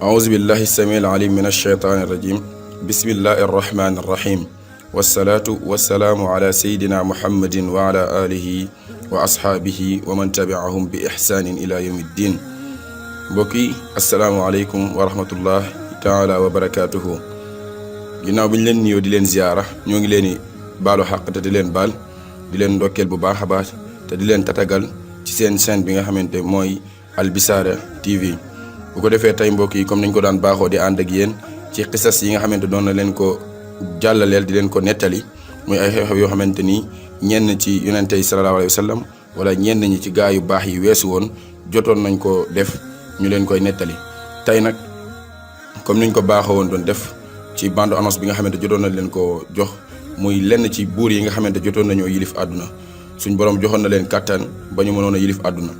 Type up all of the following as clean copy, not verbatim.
أعوذ بالله السميع العليم من الشيطان الرجيم بسم الله الرحمن الرحيم والصلاة والسلام على سيدنا محمد وعلى آله وأصحابه ومن تبعهم بإحسان إلى يوم الدين بوكي السلام عليكم ورحمة الله تعالى وبركاته ginnaaw bi ñu leen nuyoo di leen ziyaara ñoo ngi leen di baalu xàq te di leen baal di leen ndokkeel bu baax a baax te di leen tatagal ci seen chaîne bi nga xamante mooy Al Bichara TV bu ko defee tey mbokk yi comme nañ ko daan baaxoo di ànd ak yéen ci xisas yi nga xamante doon na leen ko jàllaleel di leen ko nettali muy ay xew-xew yoo xamante ni ñenn ci yonente yi sallallahu alayhi wa sallam wala ñenn ñi ci gaa yu baax yi weesu woon jotoon nañ ko def ñu leen koy nettali tey nag comme niñ ko baaxoo woon doon def ci bande annonce bi nga xamante jotoon nañ leen ko jox muy lenn ci buur yi nga xamante jotoon nañoo yilif àdduna suñ borom joxoon na leen kàttan ba ñu mënoon a yilif àdduna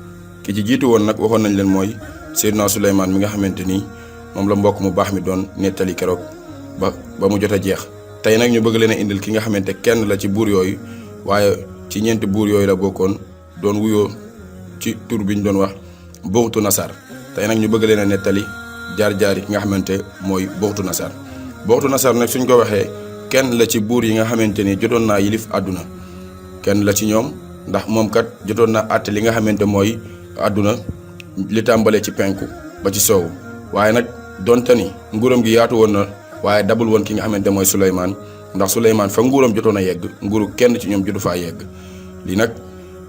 ki ci jiitu woon nag waxoon nañ leen mooy Seydina Souleymane mi nga xamante ni moom la mbokk mu baax mi doon nettali keroog ba mu jot a jeex tey nag ñu bëgg leen a indil ki nga xamante kenn la ci buur yooyu waaye ci ñeenti buur yooyu la bokkoon doon wuyoo ci tur bi ñu doon wax Buxtu Nasar tey nag ñu bëgg leen a nettali jaar-jaar yi ki nga xamante mooy Buxtu Nasar Buxtu Nasar nag suñ ko waxee kenn la ci buur yi nga xamante ni jotoon naa yilif àdduna kenn la ci ñoom ndax moom kat jotoon naa àtte li nga xamante mooy àdduna li tàmbalee ci penku ba ci soowu waaye nag donte ni nguuram gi yaatu woon na waaye dabul woon ki nga xamante mooy Souleymane ndax Souleymane fa nguuram jotoon a yegg nguuru kenn ci ñoom jotu faa yegg lii nag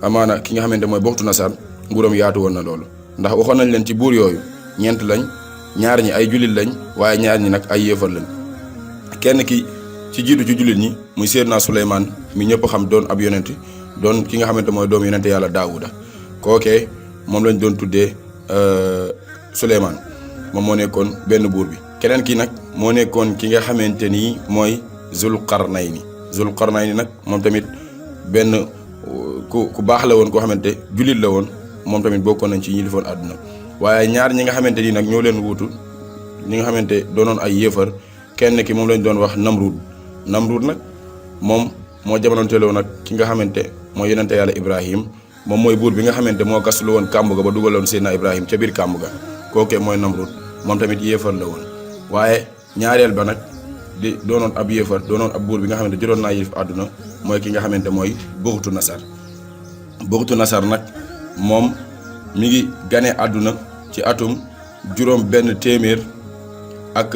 amaana ki nga xamante mooy Buxtu Nasar nguuram yaatu woon na loolu ndax waxoon nañ leen ci buur yooyu ñeent lañ ñaar ñi ay jullit lañ waaye ñaar ñi nag ay yéefar lañ kenn ki ci jiitu ci jullit ñi muy Seydina Souleymane mi ñëpp xam doon ab yonent doon ki nga xamante mooy doomu yonente yàlla Daawuda kookee moom lañ doon tuddee Souleymane moom moo nekkoon benn buur bi keneen ki nag moo nekkoon ki nga xamante ni mooy Zulqarnayni nag moom tamit benn ku baax la woon koo xamante jullit la woon moom tamit bokkoon nañ ci ñi lifoon àdduna waaye ñaar ñi nga xamante ni nag ñoo leen wuutu ñi nga xamante doonoon ay yéefar kenn ki moom lañ doon wax Namrud nag moom moo jamononteeloo nag ki nga xamante mooy yonente yàlla Ibrahim moom mooy buur bi nga xamante moo gaslu woon kàmb ga ba dugaloon Seydina Ibrahim ca biir kàmb ga kookee mooy Namrud moom tamit yéefar la woon waaye ñaareel ba nag di doonoon ab yéefar doonoon ab buur bi nga xamante jotoon naa yilif àdduna mooy ki nga xamante mooy Buxtu Nasar nag moom mi ngi gane àdduna ci atum juróom benn téeméer ak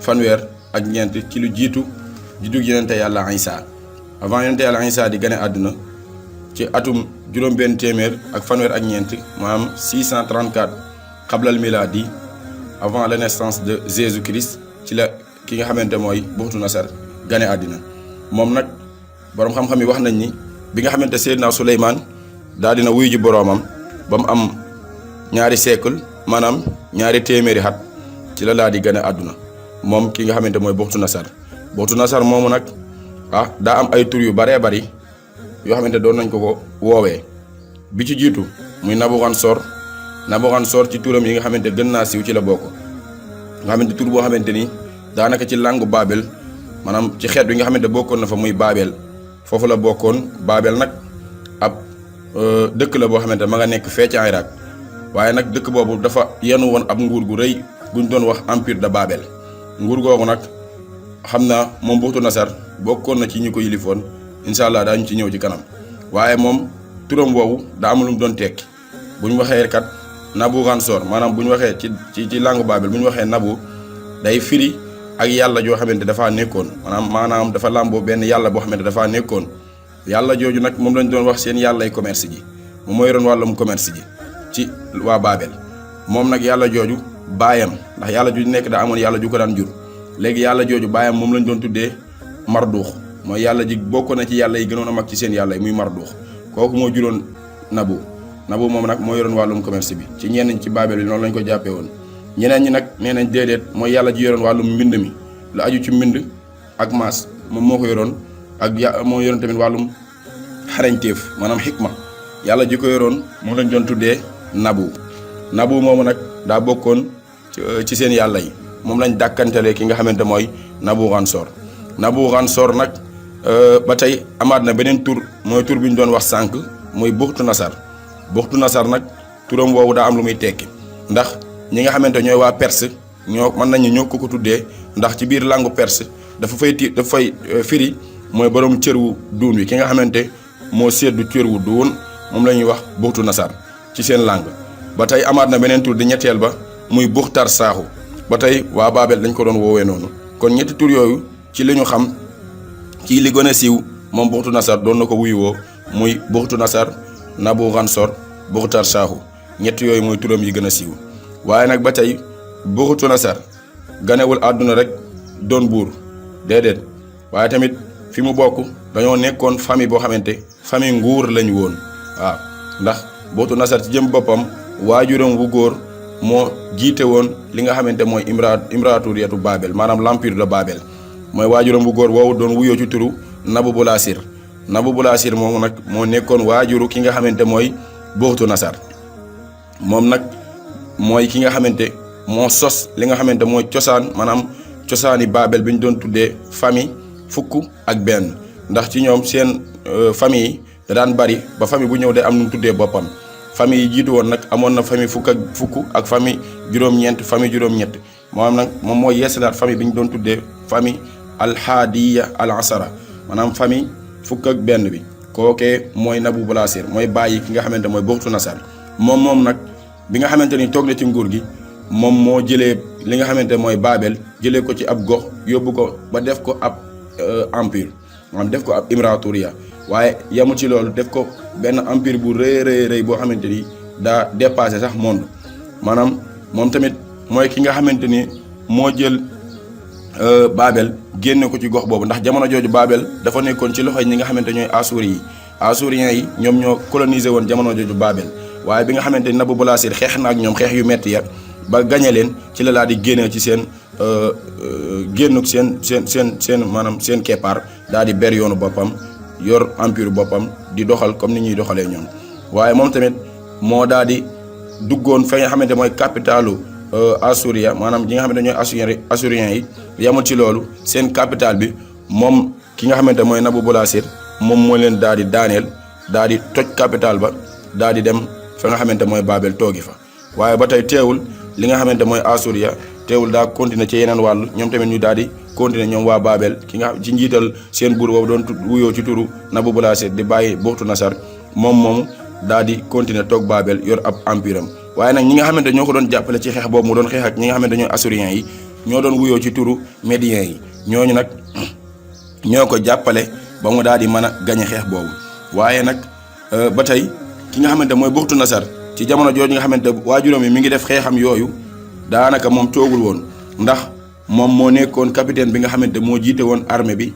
fanweer ak ñeent ci lu jiitu yonente yàlla Isa avant yonente yàlla Isa di gane àdduna ci atum juróom benn téeméer ak fanweer ak ñeent maanaam 634 xablal miladi avant la naissance de Jésus Christ ci la ki nga xamante mooy Buxtu Nasar gane àddina moom nag boroom xam-xam yi wax nañ ni bi nga xamante Seydina Souleymane daal dina wuyu ji boroomam ba mu am ñaari siècle maanaam ñaari téeméeri xat ci la laa di gane àdduna moom ki nga xamante mooy Buxtu Nasar moomu nag daa am ay tur yu baree bari yoo xamante doon nañ ko woowee bi ci jiitu muy Nabuxansor ci turam yi nga xamante gën naa siiw ci la bokk nga xamante tur boo xamante ni daanaka ci langue Babel maanaam ci xeet bi nga xamante bokkoon na fa muy Babel foofu la bokkoon Babel nag ab dëkk la boo xamante ma nga nekk fee ci Irak waaye nag dëkk boobu dafa yenu woon ab nguur gu rëy guñ doon wax empire de Babel nguur googu nag xam naa moom Buxtu Nasar bokkoon na ci ñi ko yilifoon incha allah daañu ci ñëw ci kanam waaye moom turam woowu daa am lu mu doon tekki bu ñu waxee kat Nabuxansor maanaam bu ñu waxee ci langue Babel bu ñu waxee nabu day firi ak yàlla joo xamante dafaa nekkoon maanaam dafa làmboo benn yàlla boo xamante dafaa nekkoon yàlla jooju nag moom lañ doon wax seen yàllay commerce ji moom mooy yoroon wàllum commerce ji ci waa Babel moom nag yàlla jooju baayam ndax yàlla ju nekk daa amoon yàlla ju ko daan jur léegi yàlla jooju baayam moom lañ doon tuddee Marduux mooy yàlla ji bokkoon na ci yàlla yi gënoon a mag ci seen yàlla yi muy Marduux kooku moo juróon Nabu moom nag moo yoroon wàllum commerce bi ci ñenn ci Babel bi noonu lañ ko jàppee woon ñeneen ñi nag nee nañ déedéet mooy yàlla ji yoroon wàllum mbind mi la aju ci mbind ak maas moom moo ko yoroon ak moo yoroon tamit wàllum xarañteef maanaam xikma yàlla ji ko yoroon moom lañ doon tuddee Nabu moomu nag daa bokkoon ci seen yàlla yi moom lañ dàkkantelee ki nga xamante mooy Nabuxansor nag ba tey amaat na beneen tur mooy tur bi ñu doon wax sànq mooy Buxtu Nasar nag turam woowu daa am lu muy tekki ndax ñi nga xamante ñooy waa Perse ñoo mën nañu ñoo ko tuddee ndax ci biir langue perse dafa fay firi mooy borom cër wu duun wi ki nga xamante moo seddu cër wu duun moom la ñuy wax buxtu nasar ci seen langue. ba tey amaat na beneen tur di ñetteel ba muy buxtar saaxu ba tey waa Babel dañ ko doon woowee noonu. kon ñetti tur yooyu ci li ñu xam ci li gën a siiw moom buxtu nasar doon na ko wuyuwoo muy buxtu nasar, Nabuxansor, buxtar saaxu ñett yooyu mooy turam yi gën a siiw. waaye nag ba tey buxtu nasar ganewul àdduna rek doon buur déedéet waaye tamit fi mu bokk dañoo nekkoon famille boo xamante famille nguur lañ woon waaw ndax buxtu nasar ci jëm boppam waajuram wu góor moo jiite woon li nga xamante mooy imraturiyatu Babel maanaam l'empire de Babel mooy waajuram bu góor woowu doon wuyoo ci turu Nabubulaasir moomu nag moo nekkoon waajuru ki nga xamante mooy buxtu nasar moom nag mooy ki nga xamante moo sos li nga xamante mooy cosaan maanaam cosaani Babel bi ñu doon tuddee famille fukk ak benn ndax ci ñoom seen famille yi da daan bari ba famille bu ñëw day am nu mu tuddee boppam. famille yi jiitu woon nag amoon na famille fukk ak famille juróom-ñeent famille juróom-ñett moom mooy yeesalaat famille bi ñu doon tuddee famille alhaadiya al asara maanaam famille fukk ak benn bi kookee mooy Nabubulaasir mooy bàyyi ki nga xamante mooy buxtu nasar moom nag bi nga xamante ni toog na ci nguur gi moom moo jëlee li nga xamante mooy Babel jëlee ko ci ab gox yóbbu ko ba def ko ab empire maanaam def ko ab imraturiya waaye yamul ci loolu def ko benn empire bu rëy boo xamante ni daa dépassé sax monde maanaam moom tamit mooy ki nga xamante ni moo jël Babel génne ko ci gox boobu ndax jamono jooju Babel dafa nekkoon ci loxoy ñi nga xamante ñooy assuriens yi ñoom ñoo coloniser woon jamono jooju Babel waaye bi nga xamante ni Nabubulaasir xeex na ak ñoom xeex yu metti ya ba gañe leen ci la laa di génne ci seen maanaam seen keppaar daal di ber yoonu boppam yor empire boppam di doxal comme ni ñuy doxalee ñoom waaye moom tamit moo daal di duggoon fa nga xamante mooy capitalu Assuria maanaam ñi nga xamante ñooy assuriens yi yamul ci loolu seen capital bi moom ki nga xamante mooy Nabubulaasir moom moo leen daal di daaneel daal di toj capital ba daal di dem fa nga xamante mooy Babel toogi fa waaye ba tey teewul li nga xamante mooy Assuria teewul daa continuer ci yeneen wàll ñoom tamit ñu daal di continuer ñoom waa Babel ki nga ci njiital seen buur boobu doon wuyoo ci turu Nabubulaasir di bàyyi buxtu nasar moom daal di continuer toog Babel yor ab empire am waaye nag ñi nga xamante ñoo ko doon jàppale ci xeex boobu mu doon xeex ak ñi nga xamante ñooy assuriens yi ñoo doon wuyoo ci turu médiens yi ñooñu nag ñoo ko jàppale ba mu daal di mën a gañe xeex boobu waaye nag ba tey ki nga xamante mooy buxtu nasar ci jamono jooju nga xamante waajuram yi mi ngi def xeexam yooyu daanaka moom toogul woon ndax moom moo nekkoon capitaine bi nga xamante moo jiite woon armée bi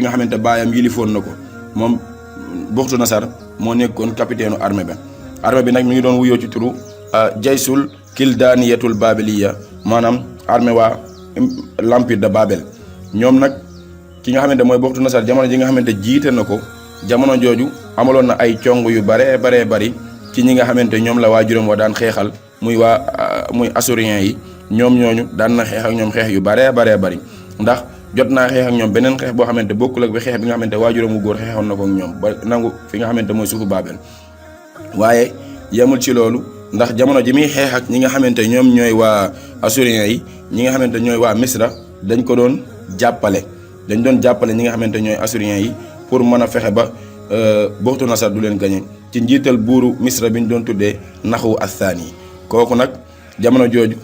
nga xamante baayam yilifoon na ko moom buxtu nasar moo nekkoon capitaine armée bi nag mi ngi doon wuyoo ci turu jaysul kildaaniyatul babiliya maanaam armée waa l'empire de Babel ñoom nag ki nga xamante mooy buxtu nasar jamono ji nga xamante jiite na ko jamono jooju amaloon na ay cong yu baree bari ci ñi nga xamante ñoom la waajuram wa daan xeexal muy assuriens yi ñoom ñooñu daan na xeex ak ñoom xeex yu baree bari ndax jot naa xeex ak ñoom beneen xeex boo xamante bokkul ak bi xeex bi nga xamante waajuram wu góor xeexoon na ko ak ñoom ba nangu fi nga xamante mooy suufu Babel waaye yemul ci loolu ndax jamono ji muy xeex ak ñi nga xamante ñoom ñooy waa assuriens yi ñi nga xamante ñooy waa Misra dañ ko doon jàppale ñi nga xamante ñooy assuriens yi pour mën a fexe ba buxtu nasar du leen gañe ci njiital buuru Misra bi ñu doon tuddee Naxu Athani kooku nag jamono jooju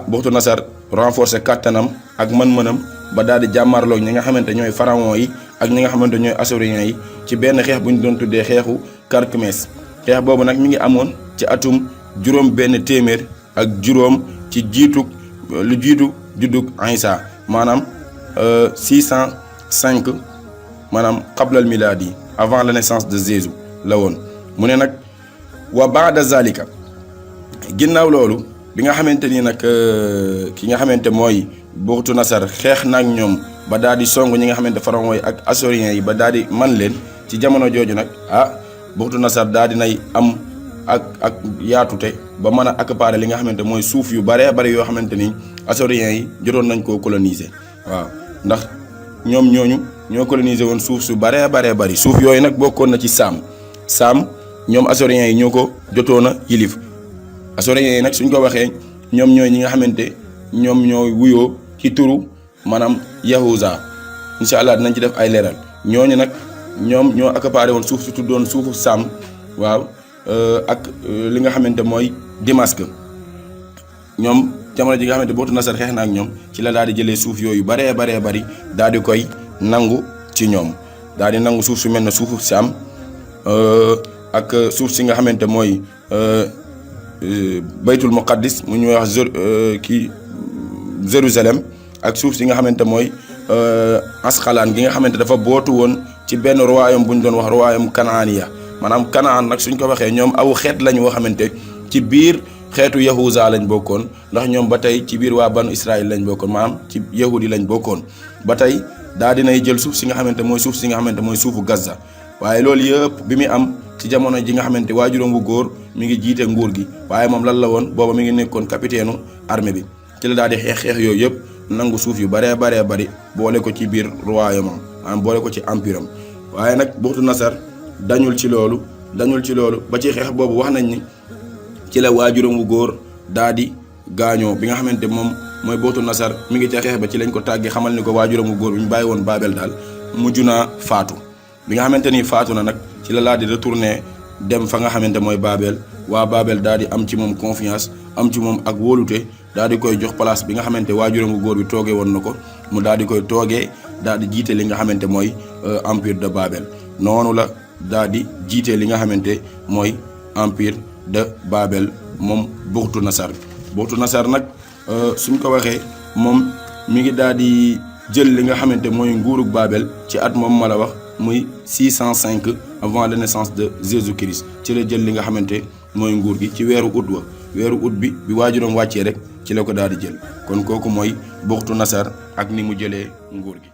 buxtu nasar renforcer kàttanam ak mën-mënam ba daal di jàmmarloog ñi nga xamante ñooy pharaon yi ak ñi nga xamante ñooy assuriens yi ci benn xeex bu ñu doon tuddee xeexu Carchemès xeex boobu nag mi ngi amoon ci atum juróom benn téeméer ak juróom ci lu jiitu juddug Isa maanaam 605 maanaam qablal miladi avant la naissance de Jésus la woon mu ne nag wa baada zalika ginnaaw loolu bi nga xamante ni nag ki nga xamante mooy buxtu nasar xeex naag ñoom ba daal di song ñi nga xamante pharaon yi ak assuriens yi ba daal di man leen ci jamono jooju nag buxtu nasar daal di nay am ak yaatute ba mën a accaparer li nga xamante mooy suuf yu baree bari yoo xamante ni assuriens yi jotoon nañ koo coloniser waaw ndax ñoom ñooñu ñoo coloniser woon suuf su baree bari suuf yooyu nag bokkoon na ci saam ñoom assuriens yi ñoo ko jotoon a yilif assuriens yi nag suñ ko waxee ñoom ñooy ñi nga xamante ñoom ñoo wuyoo ci turu maanaam Yahuza incha allah dinañ ci def ay leeral ñooñu nag ñoom ñoo accaparé woon suuf si tuddoon suufu Saam waaw ak li nga xamante mooy Damasque ñoom jamono ji nga xamante Buxtu Nasar xeex na ak ñoom ci la daal di jëlee suuf yooyu baree bari daal di koy nangu ci ñoom daal di nangu suuf su mel ne suufu Saam ak suuf si nga xamante mooy baytul muqaddis mu ñuy wax Jérusalem ak suuf si nga xamante mooy Asqalaan gi nga xamante dafa bootu woon ci benn royaume bu ñu doon wax royaume Kanaaniya maanaam Kanaan nag suñ ko waxee ñoom aw xeet lañ woo xamante ci biir xeetu Yahuza lañ bokkoon ndax ñoom ba tey ci biir waa banu Israël lañ bokkoon maanaam ci yahudi lañ bokkoon ba tey daa dinay jël suuf si nga xamante mooy suufu Gaza waaye loolu yëpp bi muy am ci jamono ji nga xamante waajuram bu góor mi ngi jiite nguur gi waaye moom lan la woon booba mi ngi nekkoon capitaine armée bi ci la daal di xeex yooyu yëpp nangu suuf yu baree bari boole ko ci biir royaume am maanaam boole ko ci empire am waaye nag Buxtu Nasar dañul ci loolu ba ci xeex boobu wax nañ ni ci la waajuram bu góor daa di gaañoo bi nga xamante moom mooy Buxtu Nasar mi ngi ca xeex ba ci lañ ko tàggee xamal ni ko waajuram bu góor bi ñu bàyyi woon Babel daal mujj naa faatu bi nga xamante ni faatu na nag ci la laa di retourné dem fa nga xamante mooy Babel waa Babel daal di am ci moom confiance am ci moom ak wóolute daal di koy jox place bi nga xamante waajuram bu góor bi toogee woon na ko mu daal di koy toogee daal di jiite li nga xamante mooy empire de Babel noonu la daal di jiite li nga xamante mooy empire de Babel moom Buxtu Nasar nag suñ ko waxee moom mi ngi daal di jël li nga xamante mooy nguurug Babel ci at moom ma la wax muy 605 avant la naissance de Jésus-Christ ci la jël li nga xamante mooy nguur gi ci weeru août bi waajuram wàccee rek ci la ko daal di jël kon kooku mooy Buxtu Nasar ak ni mu jëlee nguur gi